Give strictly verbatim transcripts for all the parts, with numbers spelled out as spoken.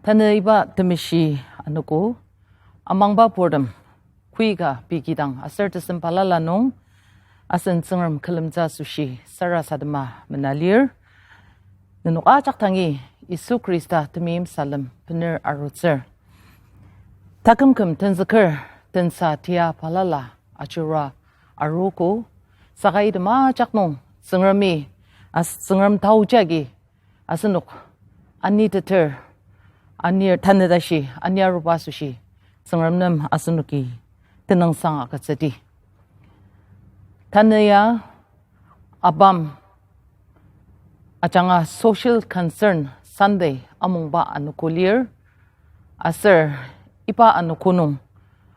Tanü iba temeshi anogo, amangba purtem, koika pei kidang aser tesem balala nung, asen Tsüngrem külemtsü asoshi sarasadema mena lir. Nenok ajak dangi Yisu Khrista temeim salem bener arutsür. Taküm küm tenzüker tensa tia balala ajurua arogo, saka item ajak nung Tsüngremi as- Tsüngrem taoji agi asenok aniteter, anir tanü tashi, ani aruba asoshi Tsüngrem nem asenoki tenüngsang agütsüdi. Tanü ya ABAM ajanga Social Concern Sunday amungba anogo lir, aser iba anogo nung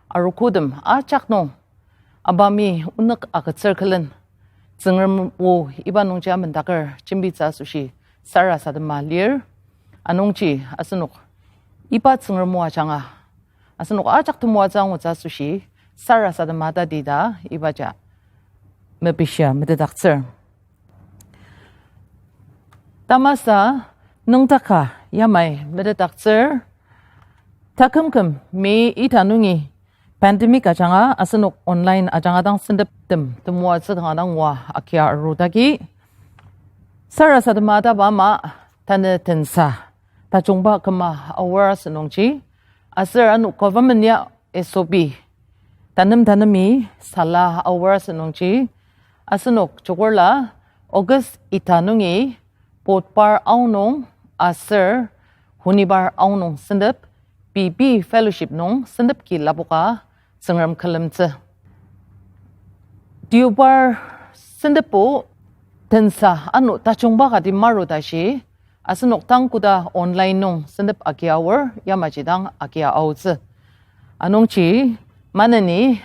arogotem ajak nung ABAMi onük agütsür külen Tsüngrem o iba nungji amendaker jembitsü asoshi sarasadema lir. Anungji asenok iba Tsüngrem o ajanga asenok ajak temoatsü angutsü asoshi sarasadema tati ta ibaji mepishia metetdaktsür. Tamasa nüngdaka yamai metetdaktsür. Taküm küm mi ita nungi pandemic ajanga asenok online ajanga dang senteptem temoatsü kanga dang oa agia arudagi sarasadema taba ama tanü tensa tajungba küma aor asünungji, aser ano government ya S O P tanem tanemi sala aor asünungji, asenok jokorla August ita nungi Budhbar aonung aser Honibar aonung sentep, P B Fellowship nung sentep ki lapoka Tsüngrem külemtsü. Deobar sentepbo tensa ano tajungba kati maru tashi, asenok tang koda online nung sentep agia aor yamaji dang agia aotsü. Anungji maneni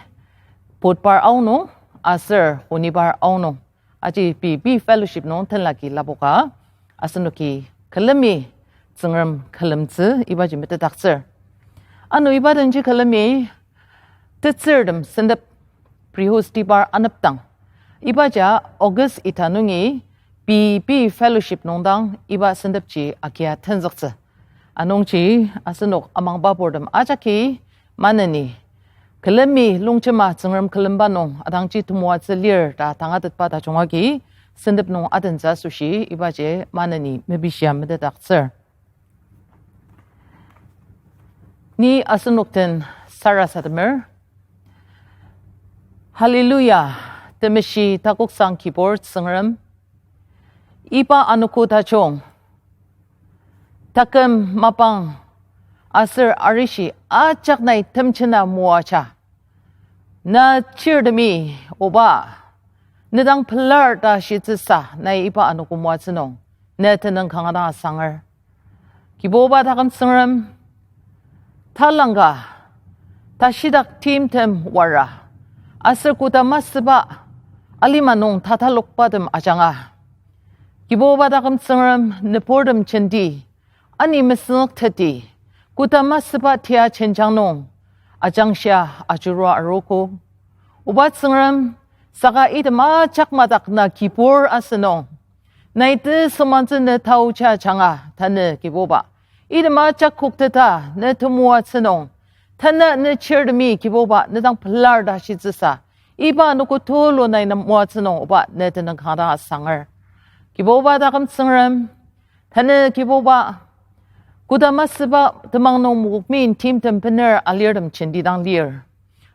Budhbar aonung aser Honibar aonung aji P B Fellowship nung tenlaki lapoka asenoki külemi Tsüngrem külemtsü ibaji metetdaktsür. Ano iba denji külemi tetsürtem sentep Brihostibar anepdang. Ibaji August ita nungi P B Fellowship nung dang iba sentepji agia tenzüktsü. Anungji asenok amangba purtem ajaki maneni külemi longjema Tsüngrem külemba nung adangji temoatsü lir ta tangatetba tajung agi sentep nung adentsü asoshi ibaji maneni mepishia metetdaktsür. Ni asenok den sarasademer. Hallelujah, temeshi takoksang kibur Tsüngrem. Iba anogo tajung taküm mapang aser arishi ajak nai temjena moaja. Na chirtemi oba, ne dang pelar ta shitsüsa nai iba anogo moatsü nung, ne tenüng kanga dang asanger. Kibuba taküm Tsüngrem, talangka, tashidak timtem wara, aser koda masüba alima nung tatalokbatem ajanga, Kibuba taküm Tsüngrem nüburtem jenti, ani mesüngteti, koda masüba tia jenjang nung ajangshia ajurua arogo. Oba Tsüngrem, saka item ajak madak na kibur asünung, nai tesüngmangtsü ne taoji ajanga tanü Kibuba, item ajak kokteta ne temoatsü nung, tanü ne chirtemi Kibuba ne dang pelar ta shitsüsa, iba anogo tulu nai na moatsü nung oba ne tenüng kanga dang asanger. Kibuba taküm Tsüngrem, tanü Kibuba, koda masüba temang nung mokokmi timtem bener alirtem jenti dang lir.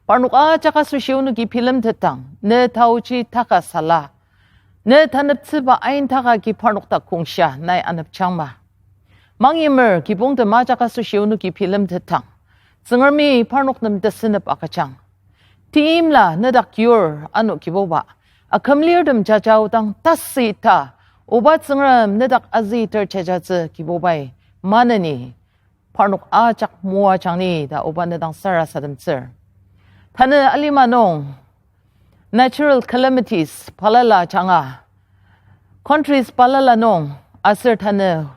Parnok ajak asoshi onoki bilemtetang, ne taoji taka sala, ne taneptsüba ain taka ki parnok dak kongshia nai anepjangma. Mangyimer kibongtem ajak asoshi onoki bilemtetang, Tsüngremi parnok nem tesünep agüjang. Timla nedak yur ano Kibuba, akümlirtem jajao dang tasü ta, oba Tsüngrem nedak azüter jajatsü Kibubai, maneni parnok ajak moajang ni ta oba ne dang sarasademtsür. Tanü alima nung natural calamities balala ajanga, countries balala nung aser tanü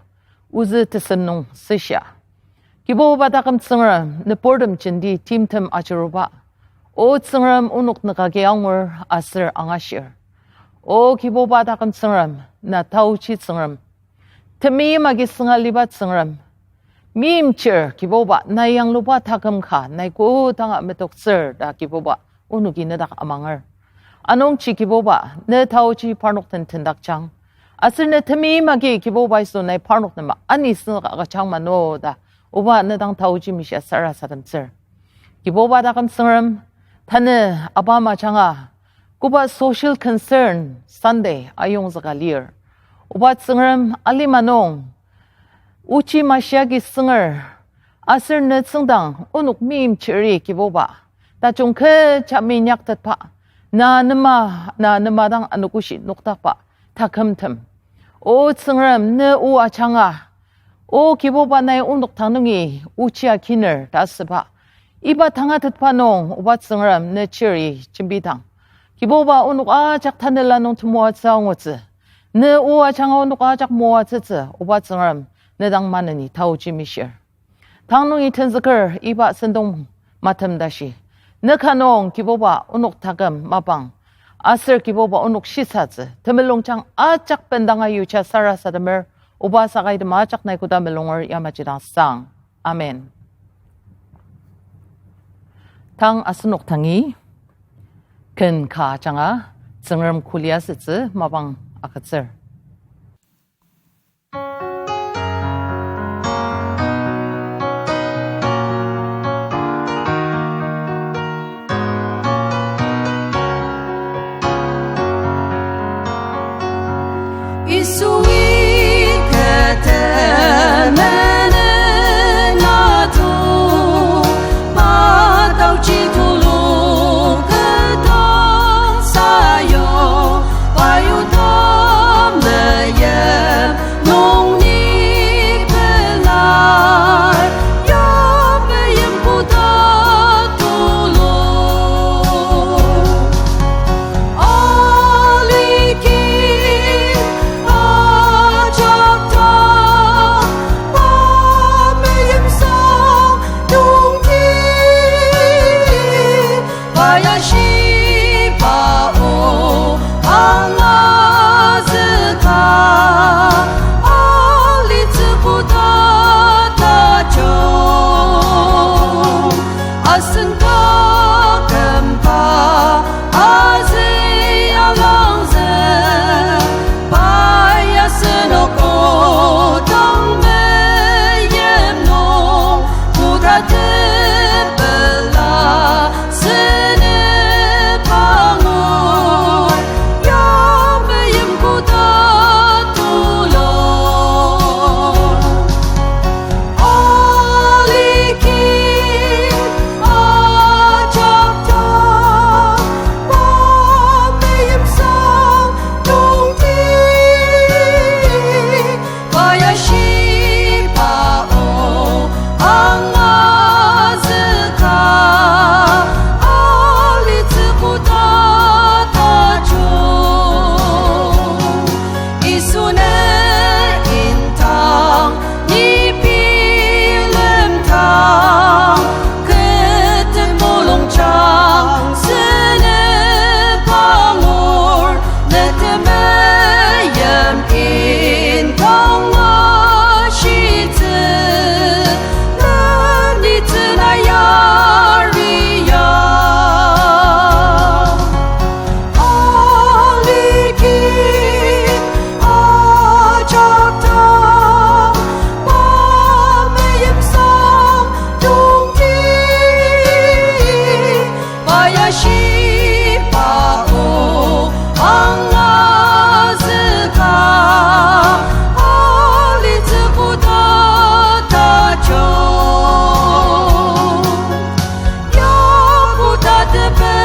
ozü tesem nung süshia, Kibuba taküm Tsüngrem nüburtem jenti timtem ajuruba, O Tsüngrem onok nükagi angur aser angashir. O Kibuba taküm Tsüngrem, na taochi Tsüngrem, temeim agi sünga liba Tsüngrem, meimchir Kibuba, nai yangluba taküm ka nai kodanga metoktsür ta Kibuba onoki nedak amanger. Anungji Kibuba, ne taoji parnok den tendakjang. Aser ne temeim agi Kibuba Yisu nai parnok nem anisüng agüjang mano ta, oba nedang taoji mishia sarasademtsür. Kibuba taküm Tsüngrem, tanü abama ajanga, koba Social Concern Sunday ayongzüka lir. Oba Tsüngrem, alima nung ochi mashiagi sünger, aser ne tsüngdang onok meimchiri Kibuba, tajung kecha minyaktetba, na nema, na nema dang anogoshi nokdakba takümtem. O Tsüngrem, ne o ajanga, O Kibuba, nai onok dang nungi ochi akiner ta asüba, iba tangatetba nung, oba Tsüngrem, ne chiri jembidang, Kibuba, onok ajak tanela nung temoatsü angutsü. Ne o ajanga onok ajak moatsütsü, oba Tsüngrem, nedang maneni taoji mishir. Tang nungi tenzüker iba sentong matem tashi, ne ka nung Kibuba onok taküm mapang, aser Kibuba onok shisatsü temulungjang ajak bendanga yuja sarasademer, oba saka item ajak nai koda mulunger yamaji dang sang. Amen. Tang asenok dangi ken ka ajanga Tsüngrem kuli asütsü mapang agütsür. Yisui kü temenen atu, pa taoji tulung kü dang sayu, pa yuta meyim nung ni pelar, ya meyim koda tulung. Alikin ajak ta, pa meyimsang tongti, pa ya shiba o angazüka, alitsü koda tajung. Asen taküm ka azü alangzü, pa ya asenok o dang meyim nung koda tepela sünep angur, ya meyim koda tulung. Alikin ajak ta, pa meyimsang tongti, pa ya shiba o angazüka, alitsü koda tajung. Yisu ne indang, ni bilemdang, kü temulungjang sünep angur, ne temeim indang ashitsü, ne nitsü na yaria. Alikin ajak ta, pa meyimsang tongti, pa ya shiba o angazüka, alitsü koda tajung. Ya koda tepelatsü.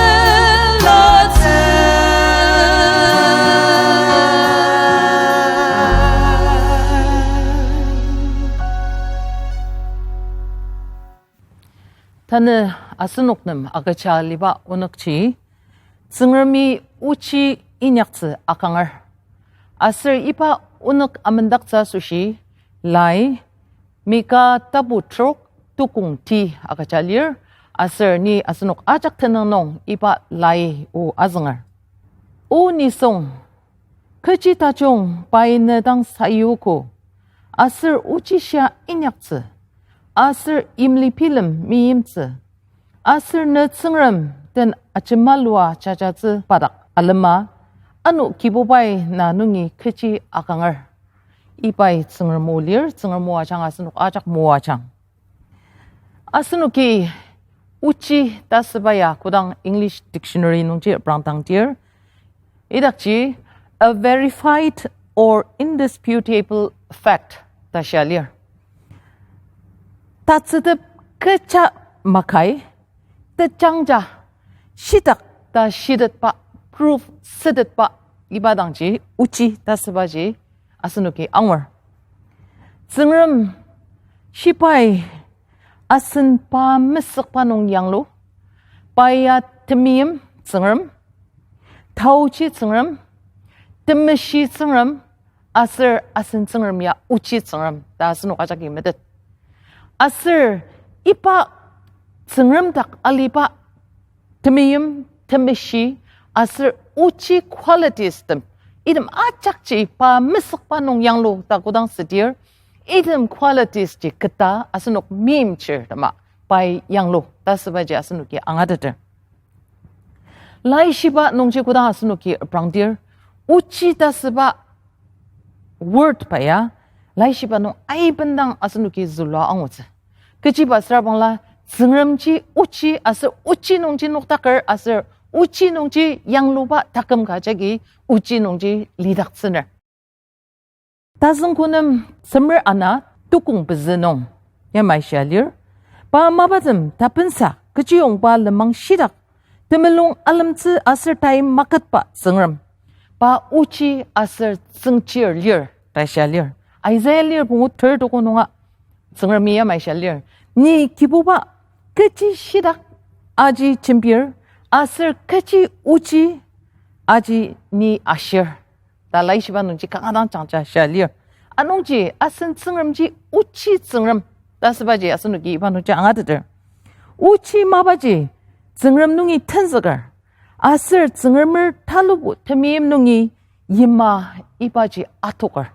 Tanü asenok nem agüja aliba onükji, Tsüngremi ochi inyaktsü akanger. Aser iba onük amendaktsü asoshi, lai, Mika tapu trok tukong ti agüja lir, aser ni asenok ajak tenüng nung iba lai o azünger. O nisung, kechi tajung pai ne dang sayuogo, aser ochishia inyaktsü, aser imli bilem meimtsü, aser ne Tsüngrem den ajemalua jajatsü pa dak alema, ano Kibubai na nungi kechi akanger. Ibai Tsüngrem o lir, Tsüngrem o ajanga asenok ajak moajang. Asenoki ochi ta süba ya kodang English dictionary nungji reprangdangdir, idakji a verified or indisputable fact ta shia lir. Tatsütep kecha makai, tejangja, shitak ta shitetba, proof sütetba, iba dangji ochi ta sübaji asenoki angur. Tsüngrem shibai asen pa mesükba nung yanglu, pa ya temeim Tsüngrem, taochi Tsüngrem, temeshi Tsüngrem, aser asen Tsüngrem ya ochi Tsüngrem ta asenok ajaki metet. Aser iba Tsüngrem dak aliba temeim, temeshi, aser ochi qualities tem, item ajakji pa mesükba nung yanglu ta kodang südir, item qualities ji keta asenok meimchir tema pai yanglu ta sübaji asenoki angateter. Laishiba nungji kodang asenoki reprangdir, ochi ta süba word pa ya, Laishiba nung aibendang asenoki zülua angutsü. Kechiba süra bangla, Tsüngremji ochi aser ochi nungji noktaker aser ochi nungji yangluba taküm ka jagi ochi nungji lidaktsüner. Tazüngkunem semer ana tukong pezü nung yamai shia lir. Pa mapatem tapensa kechiyongba lenmang shitak temulung alemtsü aser tai maketba Tsüngrem. Pa ochi aser tsüngchir lir ta shia lir. Isaiah lir pungu ter tuko nunga Tsüngremi yamai shia lir. Ni Kibuba kechi shitak aji jembir, aser kechi ochi aji ni ashir. Ta Laishiba nungji kanga dang jangja shia lir. Anungji asen Tsüngremji ochi Tsüngrem ta sübaji asenoki iba nungji angateter. Ochi mapaji Tsüngrem nungi tenzüker, aser Tsüngremer talubo temeim nungi yima ibaji atoker.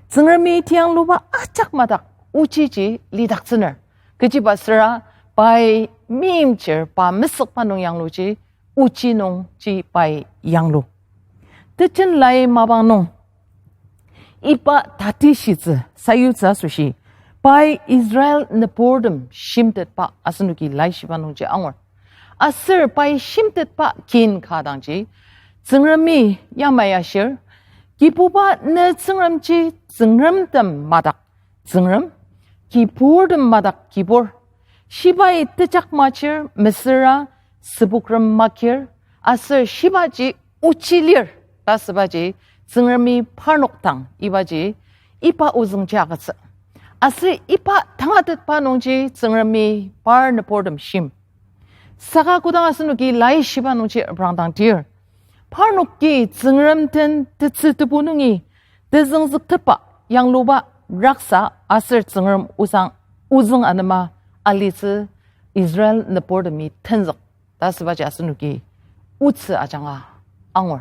Tsüngremi tiangluba ajak madak ochiji lidaktsüner. Kechiba süra pai meimchir pa mesükba nung yangluji ochi nungji pai yanglu. Tejen lai mapang nung iba tatishitsü sayutsü asoshi, pai Israel nüburtem shimtetba asenoki Laishiba nungji angur. Aser pai shimtetba kin ka dangji, Tsüngremi yamai ashir, Kibuba ne Tsüngremji tsüngremtem madak Tsüngrem, kiburtem madak Kibur. Shibai tejak machir, mesüra, sübukrem makir, aser shibaji ochi lir ta sübaji Tsüngremi parnok dang ibaji iba ozüngji agütsü. Aser iba tangatetba nungji Tsüngremi par nüburtem shim. Saka kodang asenoki Laishiba nungji reprangdangdir, parnoki Tsüngrem den tetsü tebu nungi tezüngzüktepba yangluba raksa aser Tsüngrem osang ozüng anema alitsü Israel nüburtemi tenzük ta sübaji asenoki otsü ajanga angur.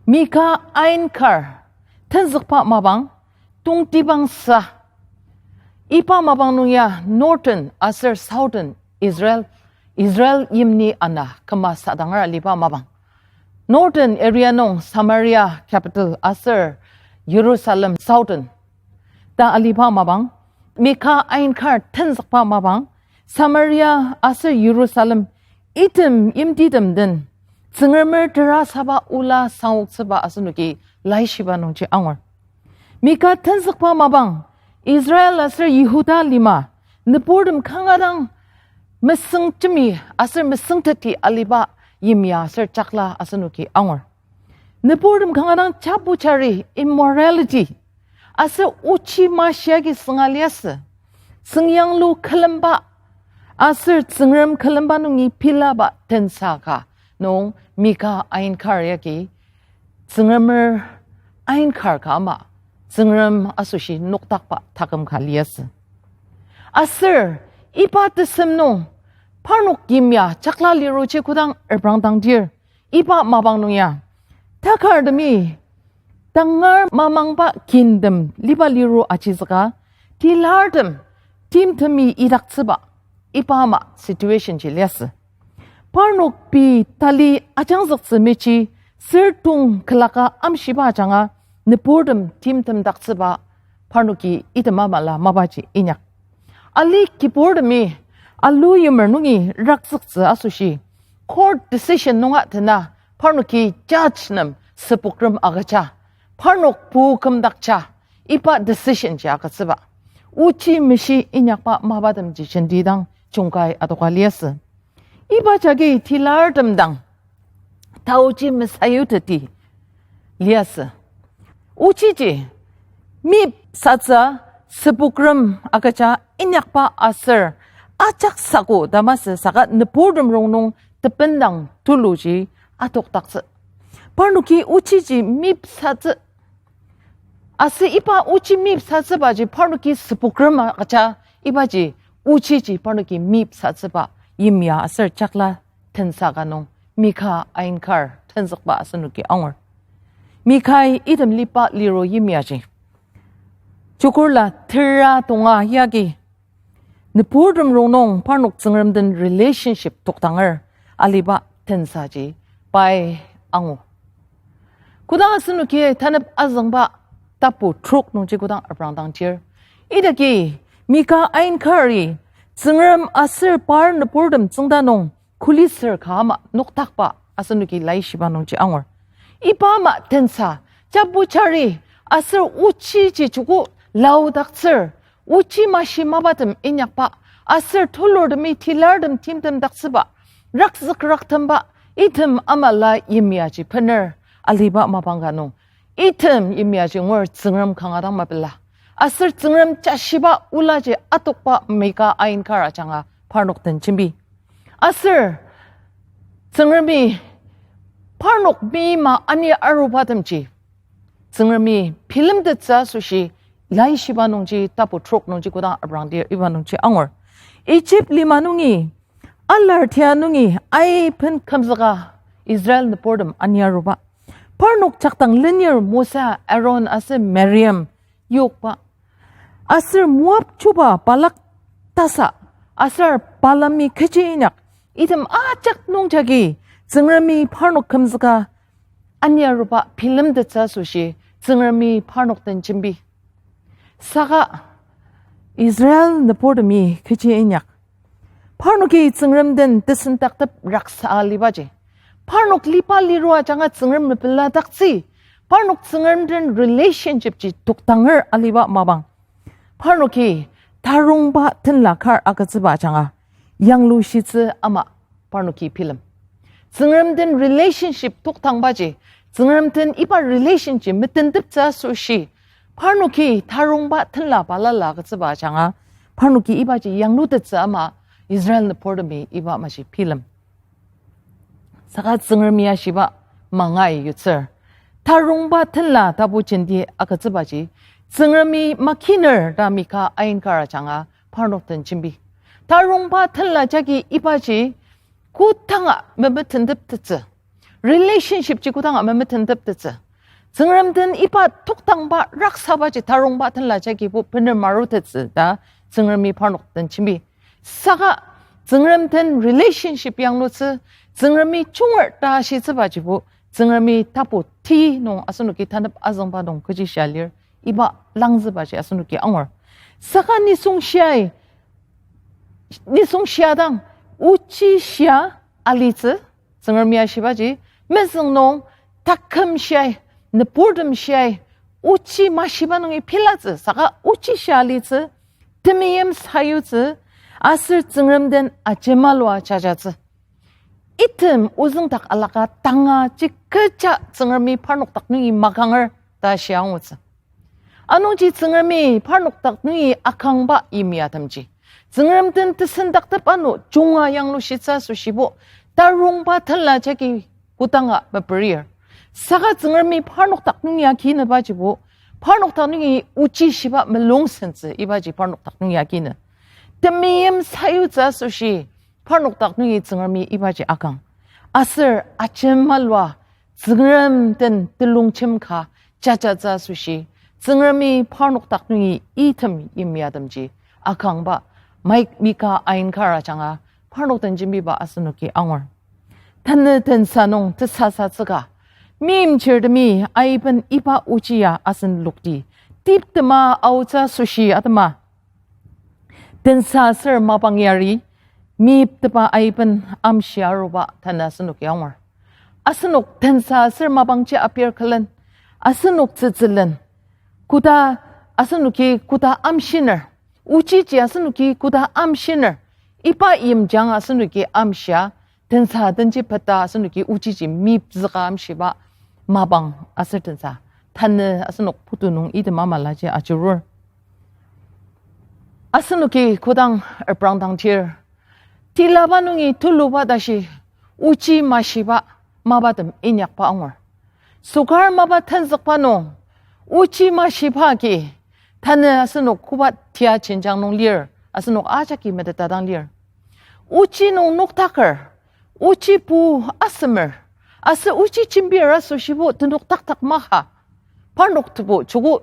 Mika ainkar tenzükba mapang, tongtibang sa. Iba mapang nung ya northern aser southern Israel, Israel yimni ana küma sadanger aliba mapang. Northern area nung Samaria capital aser Jerusalem southern ta aliba mapang. Mika ainkar tenzükba mapang, Samaria aser Jerusalem item yimtitem den Tsüngremer terasaba ola sangoktsüba asenoki Laishiba nungji angur. Mika tenzükba mapang, Israel aser Yihuda lima, nüburtem kanga dang mesüngtemi aser mesüngteti aliba yimya aser jakla asenoki angur. Nüburtem kanga dang chapu chari, immorality, aser ochi mashiagi sünga liasü. Tsüngyanglu külemba aser Tsüngrem külemba nungi pilaba tensa ka nung Mika ainkar yagi Tsüngremer ainkar ka ama Tsüngrem asoshi nokdakba taküm ka liasü. Aser iba tesem nung parnok yimya jakla liruji kodang reprangdangdir, iba mapang nung ya takartemi tangar mamangba kintem liba liru ajizüka, tilartem timtemi idaktsüba, iba ama situation ji liasü. Parnok pei tali ajangzüktsü mechi, sür tong külaka amshiba ajanga, nüburtem timtemdaktsüba, parnoki item amala mapaji inyak. Ali kiburtemi, alu yimer nungi rakzüktsü asoshi, court decision nunga tena, parnoki judge nem süpokrem agüja, parnok pu kümdakja, iba decision ji agütsüba. Ochi meshi inyakba mapatemji jenti dang jungkai adoka liasü. Iba jagi tilartem dang taoji mesayuteti liasü. Ochiji mipsatsü, süpokrem agüja inyakba aser ajak sako ta masü saka nüburtem rongnung tependang tuluji atokdaktsü. Parnoki ochiji mipsatsü. Aser iba ochi mipsatsübaji parnoki süpokrem agüja ibaji ochiji parnoki mipsatsüba yimya aser jakla tensa ka nung Mika ainkar tenzükba asenoki angur. Mikai item liba liro yimyaji, chukurla tera tonga yagi nüburtem rongnung parnok Tsüngrem den relationship tokdanger aliba tensaji pai angu. Kodang asenoki tanep azüngba tapu trok nungji kodang aprangdang chir, idaki Mika ainkari Tsüngrem aser par nüburtem tsüngda nung kulisür ka ama noktakba asenoki laishiba nungji angur. Iba ama tensa, jabu jari, aser ochiji joko laodaktsür, ochi mashi mapatem inyakba, aser tulurtemi tilartem timtemdaktsüba, rakzük raktemba, item amala yimyaji bener aliba mapang ka nung, item yimyaji ngur Tsüngrem kanga dang mapela. Aser Tsüngrem jashiba olaji atokba Mika ainkar ajanga parnok den jembi. Aser Tsüngremi parnok meima ani arubatemji Tsüngremi bilemtettsü asoshi laishiba nungji tapu trok nungji kodang aprangdir iba nungji angur. Egypt lima nungi, alar tia nungi aiben kümzüka Israel nüburtem ani aruba, parnok jakdang lenir Mosa, Aaron aser Miriam yokba, aser Moab chuba Balak tasa, aser Balami kechi inyak, item ajak nungjagi Tsüngremi parnok kümzüka ani aruba bilemtettsü asoshi Tsüngremi parnok den jembi. Saka Israel nüburtemi kechi inyak, parnoki Tsüngrem den tesendaktep raksa alibaji, parnok liba liro ajanga Tsüngrem mepeladaktsü, parnok Tsüngrem den relationship ji tokdanger aliba mapang, parnoki tarongba tenla kar agütsüba ajanga yanglushitsü ama parnoki bilem. Tsüngrem den relationship tokdangbaji, Tsüngrem den iba relationship ji metenteptsü asoshi, parnoki tarongba tenla balala agütsüba ajanga, parnoki ibaji yanglutettsü ama Israel nüburtemi iba maji bilem. Saka Tsüngremi ashiba mangai yutsür, tarongba tenla tapu jenti agütsübaji Tsüngremi makiner ta Mika ainkar ajanga parnok den jembi. Tarongba tenla jagi ibaji kodanga memetenteptettsü, relationship ji kodanga memetenteptettsü, Tsüngrem den iba tokdangba raksabaji tarongba tenla jagibo bener marutettsü ta Tsüngremi parnok den jembi. Saka Tsüngrem den relationship yanglutsü, Tsüngremi junger ta shitsübajibo Tsüngremi tapu ti nung asenoki tanep azüngba nung kechi shia lir, iba langzübaji asenoki angur. Saka nisung shiai, nisung shia dang ochi shia alitsü, Tsüngremi ashibaji, mezüng nung taküm shiai, nüburtem shiai, ochi mashiba nungi pilatsü saka ochi shia alitsü, temeim sayutsü, aser Tsüngrem den ajemalua jajatsü. Item ozüngdak alaka tanga ji kecha Tsüngremi parnok dak nungi makanger ta shia angutsü. Anungji Tsüngremi parnok dak nungi akangba yimya temji, Tsüngrem den tesendaktep ano junga yanglushitsü asoshibo, tarongba tenla jagi kodanga meperir. Saka Tsüngremi parnok dak nungi aginebajibo, parnok dak nungi ochi shiba melungsentsü ibaji parnok dak nungi aginer. Temeim sayutsü asoshi parnok dak nungi Tsüngremi ibaji akang. Aser ajemalua Tsüngrem den telongjem ka jajatsü asoshi, Tsüngremi parnok dak nungi item yimya temji akangba, Mike, Mika, Ain kar ajanga, parnok den jembiba asenoki angur. Tanü tensa nung tesasatsüka, meimchirtemi aiben iba ochi ya asen lokti, tiptema aotsü asoshi atema tensa aser mapang yari, meimtepa aiben amshi aruba tanü asenoki angur. Asenok tensa aser mapangji apir külen, asenok tsütsülen, koda asenoki koda amshiner, ochiji asenoki koda amshiner, iba yimjang asenoki amshia, tensa denji peta asenoki ochiji mipzüka amshiba mapang aser tensa, tanü asenok putu nung item amalaji ajurur. Asenoki kodang reprangdangdir, tilaba nungi tuluba tashi ochi mashiba mapatem inyakba angur. Sokar mapa tenzükba nung ochi mashiba agi tanü asenok koba tia jenjang nung lir, asenok ajaki metetdang lir. Ochi nung noktaker, ochi pu asemer, aser ochi jembir asoshibo tenokdakdak maka, parnok tebu joko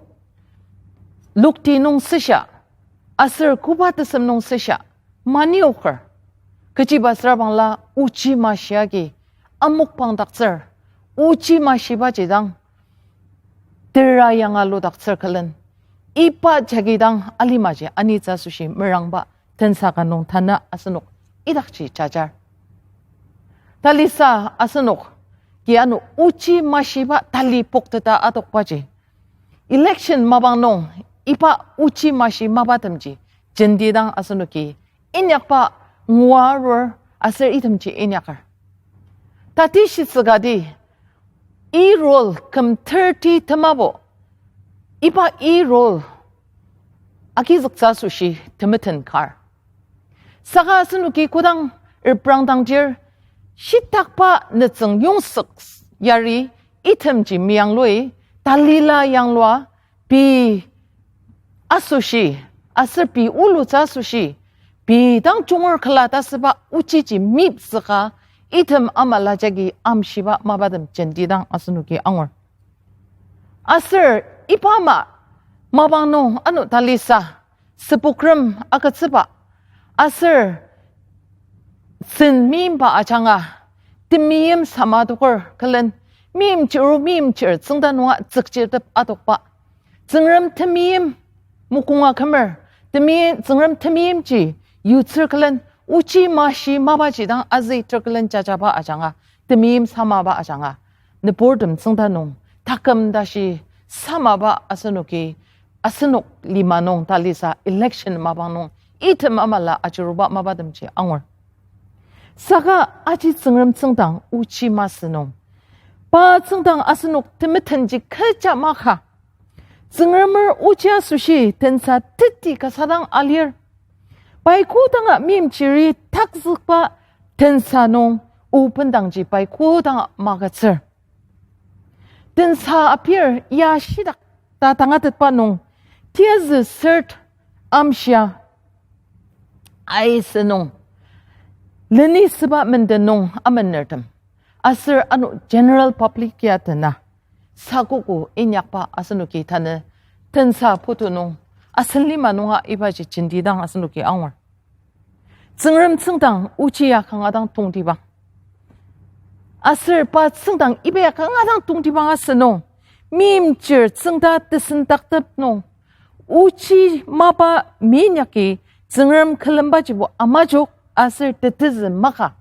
lokti nung süsha, aser koba tesem nung süsha, manioker. Kechiba süra bangla ochi mashi agi amokpangdaktsür, ochi mashibaji dang tera yanga ludaktsür külen, iba jagi dang alimaji anitsü asoshi merangba tensa ka nung tanü asenok idakji jajar. Talisa asenok ki ano ochi mashiba tali pokteta adokbaji, election mapang nung iba ochi mashi mapatemji jenti dang asenoki inyakba ngua arur aser itemji inyaker. Tatishitsü kati, e-roll küm thirty temabo, iba e-roll agizüktsü asoshi temeten kar. Saka asenoki kodang reprangdangdir, shitakba nütsüng yongzük yari itemji meyanglui, talila yanglua, pei asoshi, aser pei olutsü asoshi, pei dang junger küla ta asüba ochiji mipzüka item amala jagi amshiba mapatem jenti dang asenoki angur. Aser iba ama mapang nung ano talisa süpokrem agütsüba aser sen meimba ajanga temeim sama adoker külen, meimchir o meimchir tsüngda nunga tsükchirtep adokba, Tsüngrem temeim mokonga kümer, temi-, Tsüngrem temeimji yutsür külen, ochi mashi mapaji dang azüiter külen jajaba ajanga, temeim samaba ajanga, nüburtem tsüngda nung taküm tashi samaba asenoki, asenok lima nung talisa election mapang nung item amala ajuruba mapatemji angur. Saka aji Tsüngrem tsüngdang ochi masü nung, pa tsüngdang asenok temetenji kecha maka. Tsüngremer ochi asoshi tensa teti kasadang alir. Pai kodanga meimchiri takzükba tensa nung obendangji pai kodanga magütsür. Tensa apir ya shidak ta tangatetba nung, tiyazü sür amshia aisü nung, leni süba menden nung amenertem, aser ano general public ya tena sakogo inyakba asenoki tanü tensa putu nung asen lima nunga ibaji jenti dang asenoki angur. Tsüngrem tsüngdang ochi ya kanga dang tongtibang, aser pa tsüngdang iba ya kanga dang tongtibang asü nung, meimchir tsüngda tesendaktep nung, ochi mapa meinyaki Tsüngrem külembajibo amajok aser tetezü maka.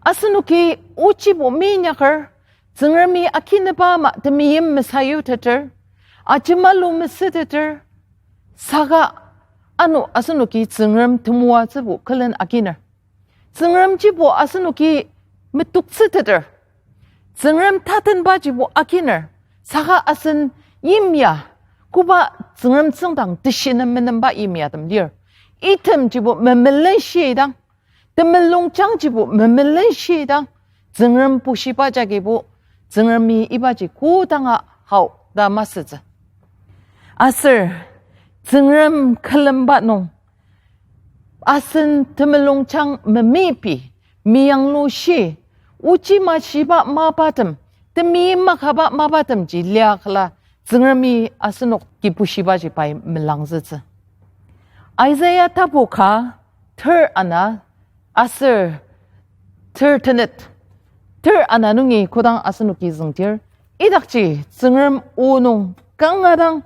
Asenoki ochibo meinyaker, Tsüngremi akinüba ama temeim mesayuteter, ajemalu mesüteter, saka ano asenoki Tsüngrem temoatsübo külen akiner. Tsüngremjibo asenoki metoktsüteter. Tsüngrem tatenbajibo akiner. Saka asen yimya, koba Tsüngrem tsüngdang teshinem menemba yimyatem lir. Itemjibo memelenshidang, temulungjangjibo memelenshidang, Tsüngrem bushiba jagibo, Tsüngremi ibaji kodanga hao ta masütsü. Aser Tsüngrem külemba nung, asen temulungjang memepi, meyanglushi, ochi mashiba mapatem, temeim makaba mapatemji liaküla, Tsüngremi asenoki bushibaji pai melangzütsü. Isaiah tapu ka ter ana aser ter tenet, ter ana nungi kodang asenoki züngdir, idakji Tsüngrem o nung kanga dang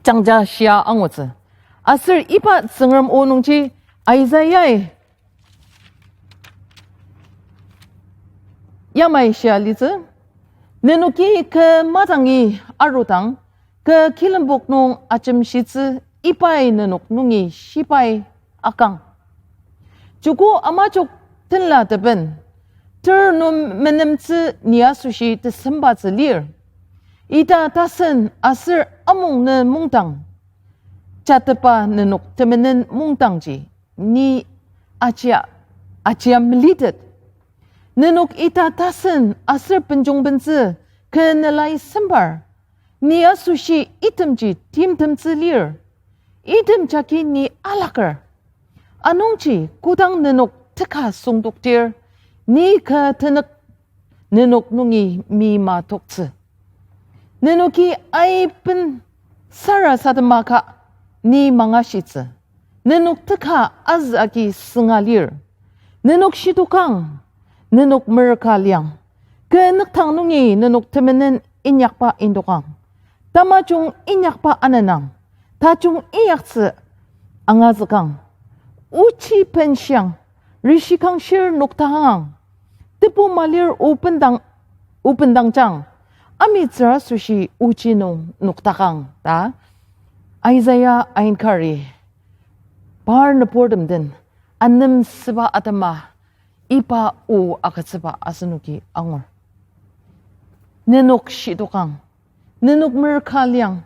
jangja shia angutsü. Aser iba Tsüngrem o nungji Isaiah-i yamai shia litsü, nenoki kü madangi arudang, kü kilembok nung ajemshitsü ibai nenok nungi shibai akang. Joko amajok tenla teben, ter nung menemtsü ni asoshi tesembatsü lir. Ita tasen aser amung ne mungdang, jatepa nenok temenen mungdangji ni ajia, ajia melitet. Nenok ita tasen aser benjongbentsü kü nelai sembar, ni asoshi itemji timtemtsü lir. Item jagi ni alaker. Anungji kodang nenok teka süngdoktir, ni kü tenük nenok nungi mi matoktsü. Nenoki aiben sarasadema ka ni mangashitsü. Nenok teka azü agi sünga lir. Nenok shidokang, nenok merüka liang. Kü nüktang nungi nenok temenen inyakba indokang. Tamajung inyakba anenang, tajung inyaktsü angazükang. Ochi benshiang, rishikangshir noktakangang. Tebu malir obendang, obendangjang, amitsür asoshi ochi nung noktakang ta Isaiah ainkari par nüburtem den anemsüba atema iba o agütsüba asenoki angur. Nenok shidokang, nenok merüka liang,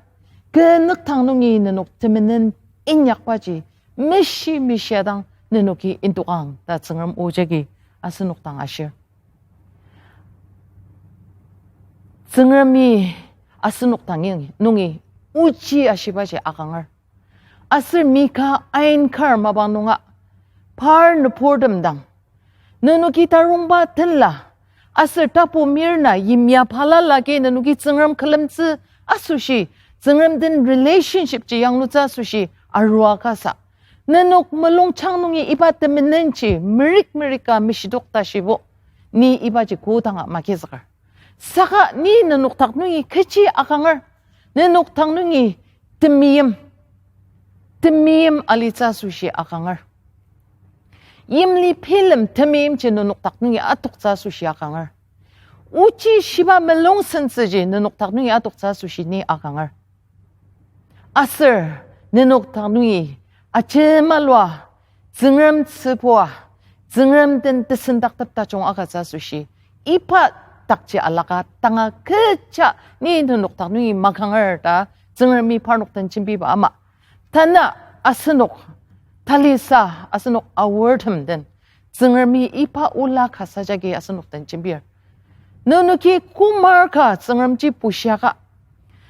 kü nüktang nungi nenok temenen inyakbaji meshi meshiadang nenoki indokang ta Tsüngrem o jagi asenok dang ashir. Tsüngremi asenok dang nungi ochi ashibaji akanger. Aser Mika ainkar mapang nunga par nüburtem dang, nenoki tarongba tenla, aser tapu mirna yimya balala agi nenoki Tsüngrem külemtsü asoshi, Tsüngrem den relationship ji yanglutsü asoshi arua kasa, nenok mulungjang nungi iba temenenji merik merika meshidok ta shibo, ni ibaji kodanga magizüker. Saka ni nenok dak nungi kechi akanger, nenok dak nungi temeim, temeim alitsü asoshi akanger. Yimli bilem temeimji nenok dak nungi atoktsü asoshi akanger. Ochi shiba mulung sentsüji nenok dak nungi atoktsü asoshi ni akanger. Aser nenok dak nungi ajemalua, Tsüngrem tsübua, Tsüngrem den tesendaktep tajung agütsü asoshi, iba dakji alaka tanga kecha ni nenok dak nungi makanger ta Tsüngremi parnok den jembiba ama. Tanü asenok, talisa asenok aortem den Tsüngremi iba ola kasa jagi asenok den jembir. Nenoki komar ka Tsüngremji bushiaka,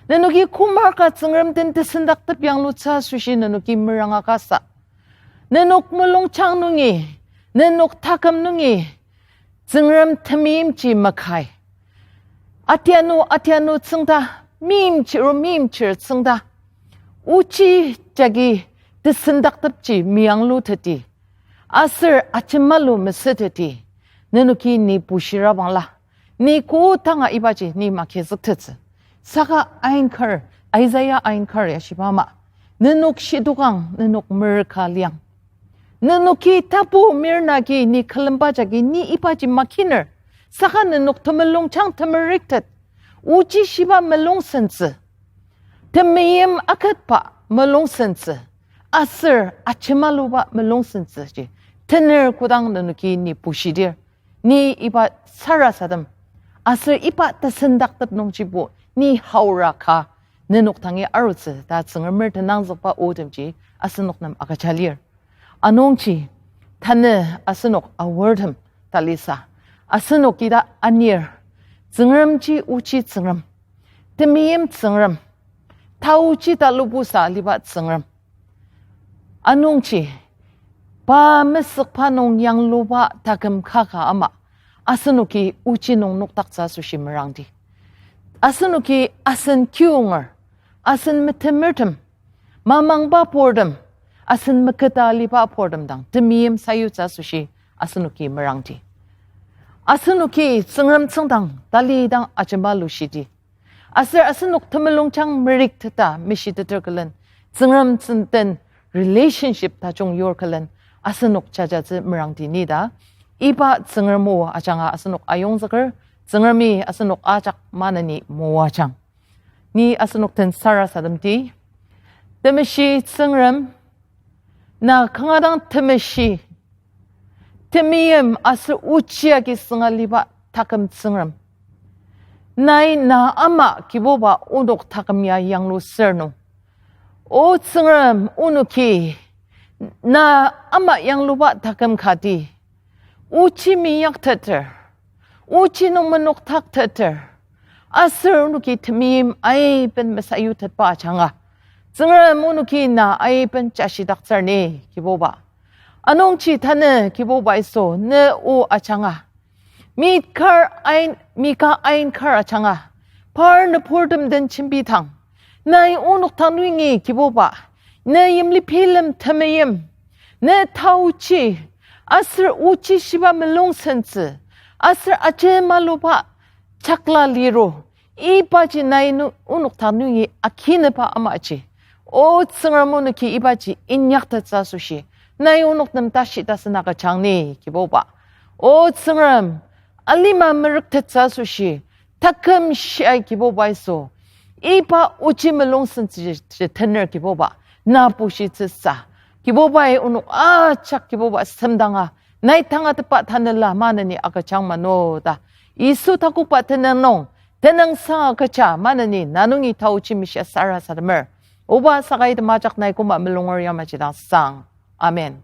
nenoki komar ka Tsüngrem den tesendaktep yanglutsü asoshi nenoki meranga kasa, nenok mulungjang nungi, nenok taküm nungi Tsüngrem temeimji makai, atianu atianu tsüngda, meimchiru meimchir tsüngda, ochi jagi tesendaktepji meyangluteti, aser ajemalu mesüteti, nenoki ni bushirabangla, ni kodanga ibaji ni magizüktettsü. Saka ainkar, Isaiah ainkar ya shiba ama, nenok shidokang, nenok merüka liang. Nenoki tapu mirnagi ni külemba jagi ni ibaji makiner. Saka nenok temulungjang temeriktet, ochi shiba mulung sentsü, temeim aketba mulung sentsü, aser ajemaluba mulung sentsüji tener kodang nenoki ni bushidir, ni iba sarasadem aser iba tesendaktep nungjibo ni haora ka nenok dangi arutsü ta Tsüngremer tenangzükba otemji asenok nem agüja lir. Anungji, tanü asenok aortem talisa, asenok ita anir, Tsüngremji ochi Tsüngrem, temeim Tsüngrem, taochi talubusa aliba Tsüngrem. Anungji, pa mesükba nung yangluba taküm kaka ama, asenoki ochi nung nokdaktsü asoshi merangdi. Asenoki asen kiyonger, asen metemertem, mamangba purtem, asen meketa aliba purtem dang temeim sayutsü asoshi asenoki merangdi. Asenoki Tsüngrem tsüngdang talidang ajema lushidi. Aser asenok temulungjang merikteta meshiteter külen, Tsüngrem tsüngden relationship tajung yur külen, asenok jajatsü merangdi ni ta. Iba Tsüngrem o ajanga asenok ayongzüker, Tsüngremi asenok ajak maneni moajang. Ni asenok den sarasademdi. Temeshi Tsüngrem, na kanga dang temeshi, temeim aser ochi agi sünga liba taküm Tsüngrem. Nai na ama Kibuba onok taküm ya yanglu sür nung, O Tsüngrem, onoki na ama yangluba taküm kati ochi minyakteter, ochi nung menoktakteter, aser onoki temeim aiben mesayutetba ajanga, Tsüngrem onoki na aiben jashidaktsür ni Kibuba. Anungji tanü Kibuba Yisu ne o ajanga, mi kar ain, mi ka ain kar ajanga, par nüburtem den jembidang, nai onok dang nungi Kibuba, ne yimli bilem temeim, ne taochi, aser ochi shiba melungsentsü, aser ajemaluba jakla liru, ibaji nai nu-, onok dang nungi akineba amaji, O Tsüngrem onoki ibaji inyaktettsü asoshi, nai onok nem tashi tasen agüjang ni Kibuba. O Tsüngrem, alima merüktettsü asoshi, taküm shiai Kibuba Yisu, iba ochi melungsentsü tener Kibuba, na bushitsüsa, Kibubai onok ajak Kibuba semdanga, nai tangatetba tanela maneni agüjang mano ta, Yisu takoba tenüng nung, tenüngsang agüja maneni na nungi taochi mishia sarasademer. Oba sakai temajak nai koma melunger yamaji dang sang. Amen.